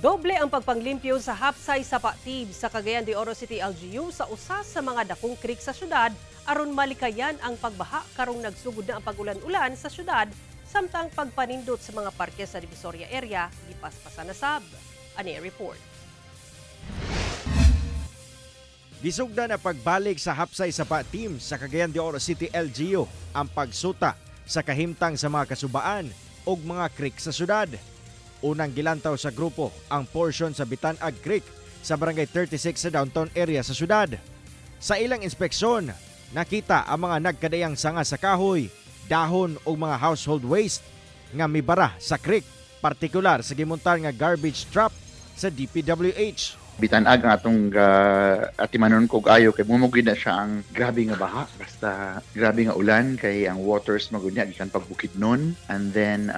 Doble ang pagpanglimpyo sa Hapsay Sapa Team sa Cagayan de Oro City LGU sa usa sa mga dakong creek sa syudad aron malikayan ang pagbaha karong nagsugod na ang pag-ulan-ulan sa syudad, samtang pagpanindot sa mga parke sa Divisoria area gipaspasan na sab. Ani report. Gisugdan na pagbalik sa Hapsay Sapa Team sa Cagayan de Oro City LGU ang pagsuta sa kahimtang sa mga kasubaan ug mga creek sa syudad. Unang gilantaw sa grupo ang portion sa Bitanag Creek sa Barangay 36 sa downtown area sa syudad. Sa ilang inspeksyon, nakita ang mga nagkadayang sanga sa kahoy, dahon ug mga household waste nga mibara sa creek, partikular sa gimontar nga garbage trap sa DPWH. Bitanag ang atong atimanon kog ayo kay mumugid na siya ang grabe nga baha, basta grabe nga ulan, kay ang waters magud niya gikan pag Bukidnon. And then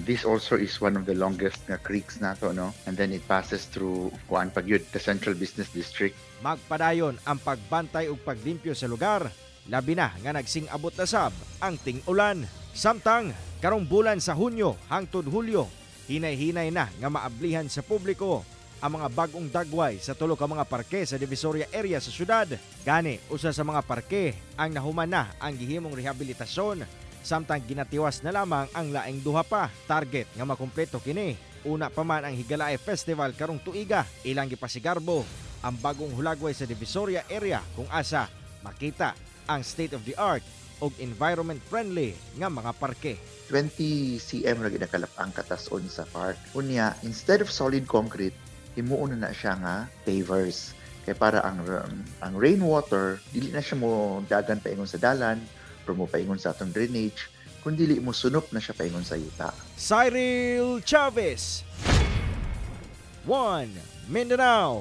this also is one of the longest nga creeks nato, no? And then it passes through kuan pag yun, the Central Business District. Magpadayon ang pagbantay ug paglimpyo sa lugar, labi na nga nagsing-abot na sab ang ting-ulan. Samtang karong bulan sa Hunyo hangtod Hulyo, hinay-hinay na nga maablihan sa publiko ang mga bagong dagway sa tulo ka mga parke sa Divisoria area sa syudad. Gani, usa sa mga parke ang nahuman na ang gihimong rehabilitasyon, samtang ginatiwas na lamang ang laing duha pa. Target nga makumpleto kini una pa man ang Higalaay Festival karong tuiga. Ilang gipasigarbo ang bagong hulagway sa Divisoria area kung asa makita ang state of the art ug environment friendly nga mga parke. 20 cm ra gid nakalap ang katason sa park. Unya, instead of solid concrete, himuon na na siya nga pavers kay para ang rainwater dili na siya mo dagan paingon sa dalan or mo paingon sa atong drainage, kun dili mo sunop na siya paingon sa yuta. Cyril Chavez, 1 Mindanao.